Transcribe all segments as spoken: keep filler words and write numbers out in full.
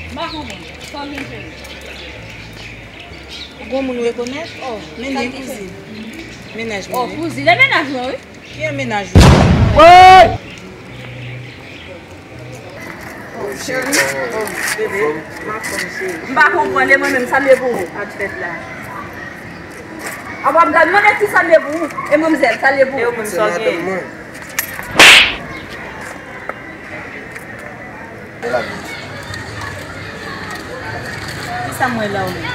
M pa konprann. Sa w vin fè menm? Ou gon moun rekonèt? Oh, men li kouzin. Mennaj mwen. Oh, kouzin. E mennaj mwen, wi. Ki an mennaj ou? Woy! Oh, cheri. Oh, bebe. M ap konn, cheri. M pa konprann, e mwen menm, sa m ye pou ou? Ak fèt la. A w ap gad mwen, men ki sa m ye pou ou? E manmzèl, sa l ye pou ou? E ou menm, sa w gen? Kisa m wè la ou menm?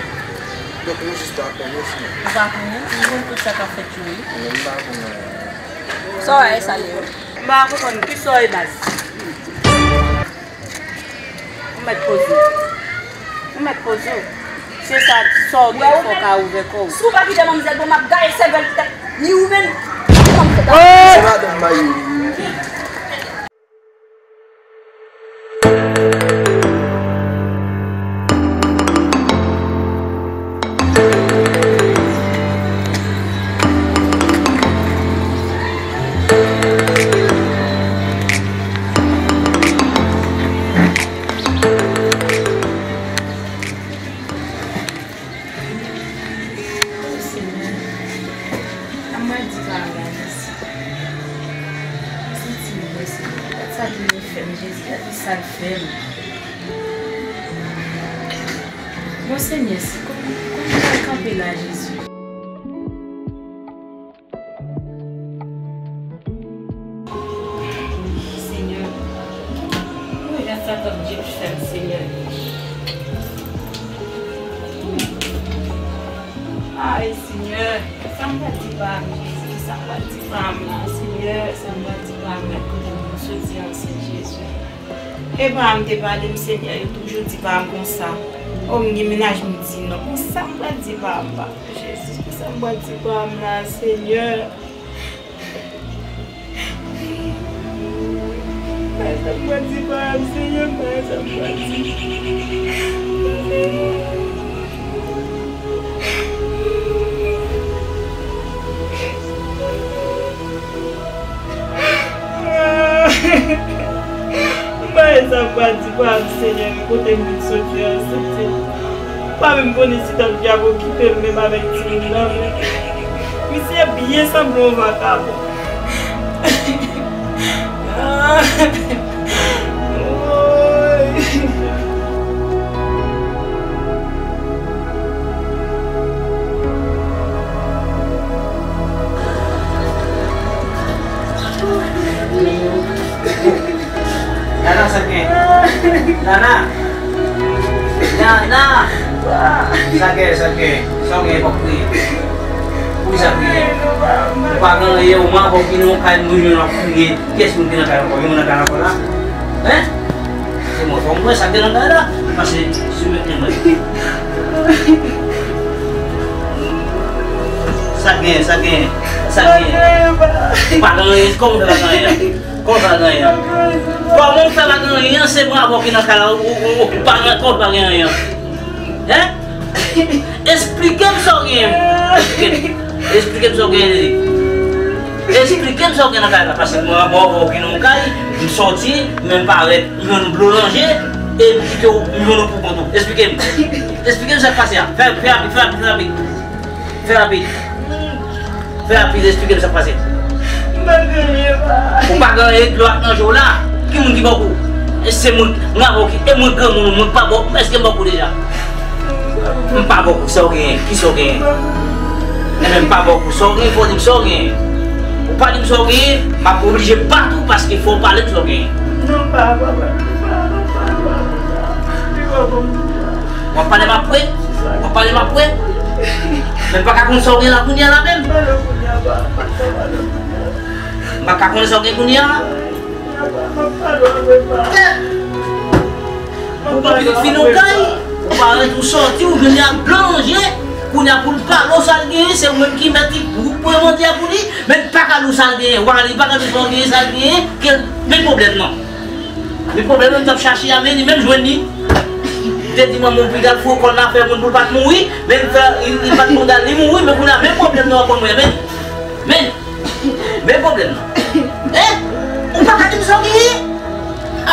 Donk, nou jis pa konnen, sinon. Ou pa konnen? M konn tout sa k ap fèt yo, wi. Non, m pa konnen. Sa w wè, sa l ye? M pa konprann. Kisa w wè, baz? Ou mèt poze w. Ou mèt poze w. Se sa, sa w gen, fò w ka ouvè kò w. Si w pa kite manmzèl, bon, m ap gaye sèvèl tèt ni ou menm. Kòman m fè sa? Se madanm m marye, wi. O Senyè, a mwen di pa la mèsi. Mwen santi m blese. Gad sa doulè fè m, Jezi, gad sa l fè m. Bon, Senyè, si kòman, kòman m pral kanpe la, Jezi? Senyè, mwen gad sa tank Dye fè m, Senyè. Ay, Senyè, sa m pral di pa m, Jezi, sa m pral di pa m la, Senyè, sa m pral di pa m, gad kote m soti an, Senyè Jezi. E pa m te pale m, Senyè, yo toujou di pa m konsa. O, m gen mennaj m di non. Konsa m pral di pa m, pa Jezi, konsa m pral di pa m la, Senyè. Konsa m pral di pa m, Senyè, konsa m pral di. M pa wè sa m pral di pa m, Senyè, men kote m vin soti an, Senyè. M pa menm konnen si tank Dyab okipe m menm avèk timoun nan, men misye byen sanble yon vakabon. Woy. Nana, sa gen? Nana! Nana! Sa gen, sa gen? Sa w gen, w ap kriye? Poukisa w kriye? Ou pa gen anyen, ou mwen avè w vin nan yon kay moun, w ap kriye. Kiyès moun ki nan kay la ankò? Gen moun nan kay la ankò la? Hein? Se mwen, fò m wè sa k gen nan kay la. Pase sou men mwen. Sa gen, sa gen, sa gen. Pa gen anyen, kòman w fè pa gen anyen? Kòman w fè pa gen anyen? Kòman w fè pa gen anyen? Se mwen avè w ki nan kay la, ou, ou, ou, ou pa gen, kòman w pa gen anyen? Hein? Esplike m sa w genyen. Esplike m. Esplike m sa w genyen, Lili. Esplike m sa w genyen nan kay la. Paske mwen anba w, w vin nan kay, m soti, men m parèt, m jwenn ou blolanje, e m kite w, m jwenn ou pou kont ou. Esplike m. Esplike m sa k pase a. Fè, fè rapid, fè rapid, fè rapid. Fè rapid. Fè rapid, esplike m sa k pase. M pa gen anyen, pa. Ou pa gen anyen, dlo ak nan je w la. Ki moun ki ba w kou? E se moun, m avè w ki, e mwen granmoun, mwen pa ba w, èske m ba w kou deja? M pa ba w kou, sa w genyen? Ki sa w genyen? Enben, m pa ba w kou, sa w genyen, fò w di m sa w genyen. Ou pa di m sa w genyen, m ap oblije bat ou paske fò w pale m sa w genyen. Non, pa, pa, pa, pa, pa, pa, pa, pa, pa, pa, pa. W ap pale m apre? W ap pale m apre? Men m pa ka konn sa w gen la kounye a la menm? M pa ka konn sa w gen kounye a la? Ou konprann, ou fin nan kay, ou parèt, ou soti, ou vini ak blan nan je, kounye a pou l pale w sa l genyen, se ou menm ki mèt li pou, pou mande a pou li, men l pa ka di w sa l genyen, w a li pa ka di w sa l genyen, sa l genyen, ke, men pwoblèm nan. Men pwoblèm nan m t ap chache a, men li menm jwenn li. Li te di manman w pou l al foure kò l nan afè moun pou l pa t mouri, men li fè, li, li pa t konn al, li mouri, men kounye a menm pwoblèm nan ankò mwen, men, men, men pwoblèm nan. Hein? Ou pa ka di m sa w genyen?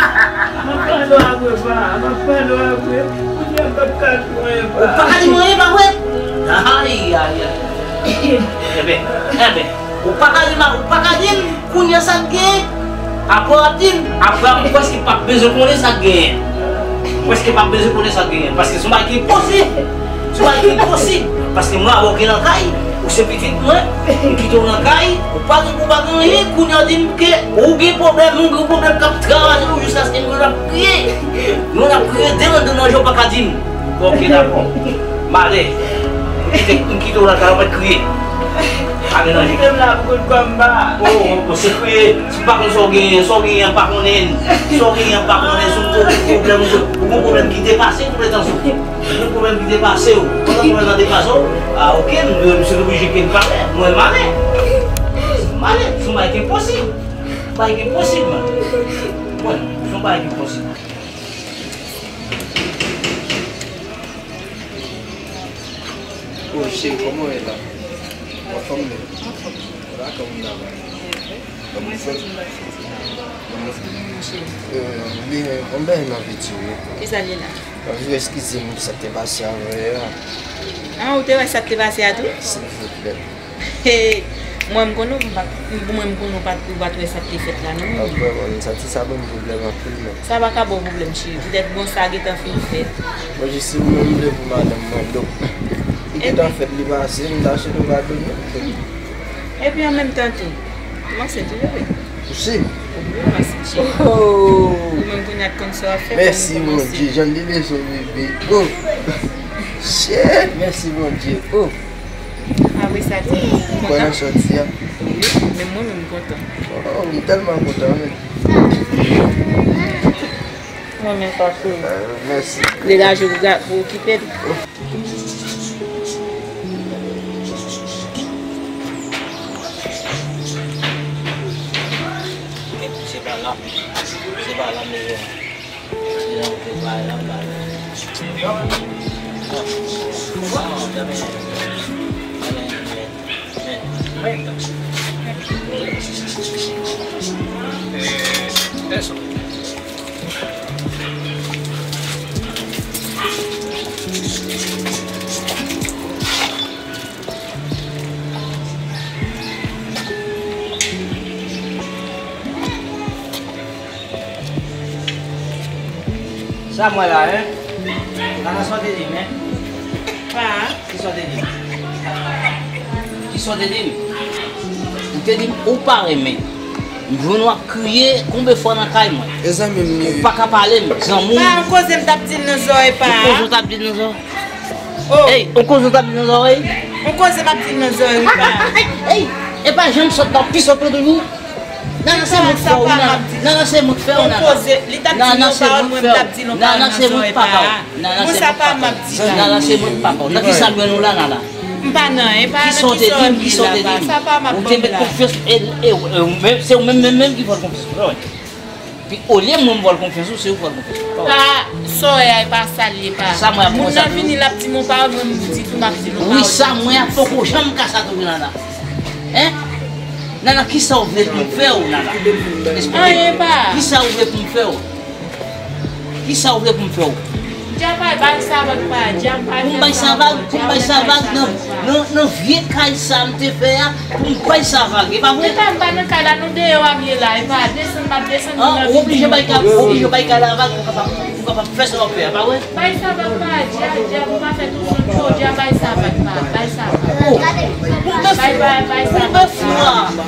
M ap pale w apre, pa. M ap pale w apre. Kounye a m p ap ka di w anyen, pa. Ou pa ka di m anyen, pa vre? Ay, ay, ay. Enben, enben. Ou pa ka di m, ou pa ka di m kounye a sa k genyen. Apre w ap di m, apre a m prèske p ap bezwen konnen sa k genyen. M prèske p ap bezwen konnen sa k genyen. Paske se yon bagay ki enposib. Se yon bagay ki enposib. Paske mwen avè w gen nan kay, ou se pitit mwen, m kite w nan kay, ou pa gen, ou pa gen anyen, kounye a w di m ke ou gen pwoblèm, ou gen pwoblèm k ap travay ou jiskaske nou ap kriye. Nou ap kriye de nan de nan je w pa ka di m. Ok, dakò. M ale. M kite, m kite w nan kay, ou mèt kriye. Ale nan je. Kite m la pou kout kòm ba. Oh, oh, se kriye. Si m pa konn sa w genyen, sa w genyen, m pa konnen. Sa w genyen, m pa konnen. Si w gen pwoblèm, ou gen pwoblèm ki depase konpetans ou. Yon pwoblèm ki depase w. Pandan pwoblèm nan depase w, a, ok, m, m se oblije ke m pale. Mwen, m ale. M ale. Se yon bagay ki enposib. Yon bagay ki enposib, mwen. Mwen, se yon bagay ki enposib. Oh, cheri, kòman w ye la? Anfòm, men. Anfòm. Ou la, kòman w travay? Kòman w fè? Kòman w fè? Euh, li, yon bagay m anvi di w, wi. Kisa l ye la? Anvi eskize m pou sa k te pase avè yè a. Ah, ou te wè sa k te pase a tou? Silvouplè. Hey, mwen m konnen w, m pa, mwen m konnen w pa, ou pa t wè sa k te fèt la, non. Ah, vrèman, sa ti sa ban m pwoblèm anpil, men. Sa pa ka ba w pwoblèm, cheri. Poutèt, bon, sa gentan fin fèt. Bon, jis si ou menm vle pou madanm mwen, donk, li gentan fèt, li pase, m ta swete w padone. Epi an menm tan tou, m ansent tou, bebe. Ou si? Wi, m ansent, cheri. Oh! Ou menm kounye a t konn sa w ap fè, mèsi, Bondye, jan li bezwen w, bebe. Oh! Shit! Mèsi, Bondye. Oh! Apre sa, ti, ou kontan? Ou kontan sòti a? Wi, men mwen menm, m kontan. Oh, m tèlman kontan, men. Mwen menm, sa, cheri. Euh, mèsi. Degaje pou, pou okipe l. Se pa la. Se pa la, men. Sa m wè la, en? Nana, sa w te di m, en? Pa. Kisa w te di m? Kisa w te di m? Ou te di m ou pa renmen. M jwenn w ap kriye konbyen fwa nan kay mwen. E zanmi m li ye. Ou pa ka pale m, zanmi w. Pa, yon koze m t ap di l nan zòrèy, pa. Yon koze w t ap di l nan zòrèy? Oh. Ey, yon koze w t ap di l nan zòrèy? Yon koze m ap di l nan zòrèy, wi, pa. Ey, ey, e pa janm sòt la, w pi sòt mwen toujou. Nana, se mwen k fè w, wi, Nana. Nana, se mwen k fè w, Nana. Nana, se mwen k fè w. Nana, se mwen k fè w. Nana, se mwen k pa w. Nana, se mwen k pa w. Nana, se mwen k pa w. Nan kisa m jwenn ou la, Nana? M pa nan, e pa nan kisa w ye la, pa. Sa pa m ap ban m la. Ou te met konfyans, e, e, e, ou menm, se ou menm, menm, menm ki fè l konfyans. Wi. Pi olye mwen m fè l konfyans ou, se ou fè l konfyans. Pa, sa w ye a, e pa sa l ye, pa. Sa mwen ap fè sa tou. Moun nan vini, l ap di m yon pawòl, mwen m di tou, m ap di l yon pawòl. Wi, sa mwen ap poko janm ka sa tou, Nana. Hein? Nana, kisa w vle pou m fè w, Nana? Esplike m. Anyen, pa. Kisa w vle pou m fè w? Kisa w vle pou m fè w? Dja pa bay sa vag, pa. Dja pa. Pou m bay sa vag, pou m bay sa vag nan, nan, nan vye kay sa m te fè a, pou m bay sa vag, e pa vre? Epa, m pa nan kay la, nou deyò a m ye la, epa, desann, m ap desann. Ah, ou oblije bay kay, ou oblije bay kay la vag pou kapab, pou kapab fè sa w ap fè a, pa vre? Bay sa vag, pa, dja, dja, pou pa fè tou son cho, dja bay sa vag, pa, bay sa vag. Oh, pou bèf, bay, bay, bay sa vag, pa. Pou bèf fwa,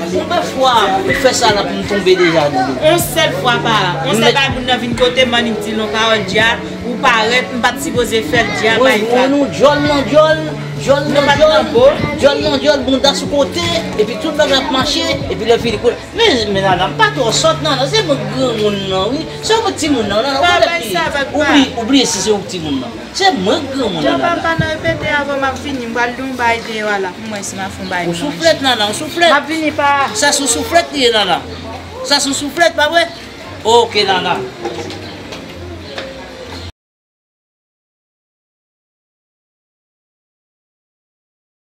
pou bèf fwa, ou fè sa la pou m tonbe deja, Doudou. On sèl fwa, pa. On sèl bagay, moun nan vin kote m, annik di l on pawòl, dja. Ou parèt, m pa t sipoze fè l, dja bay vag. Wi, nou djòl nan djòl, djòl nan djòl, djòl nan djòl, bounda sou kote, epi tout bagay ap mache, epi lè fini koule. Men, men Nana, m pa twò sòt, Nana, se mwen k granmoun nan, wi. Se ou k timoun nan, Nana, ou pa bay sa vag, pa. Ou bliye, ou bliye si se ou k timoun nan. Se mwen k granmoun nan, Nana. Dja pa, pa nan repete avan m ap vini, m pral di yon bagay deyò a la, pou m wè si m a fè yon bagay. Ou souflèt, Nana, ou souflèt. M ap vini, pa. Sa se yon souflèt li ye, Nana. Sa se yon souflèt, pa vre? Ok, Nana.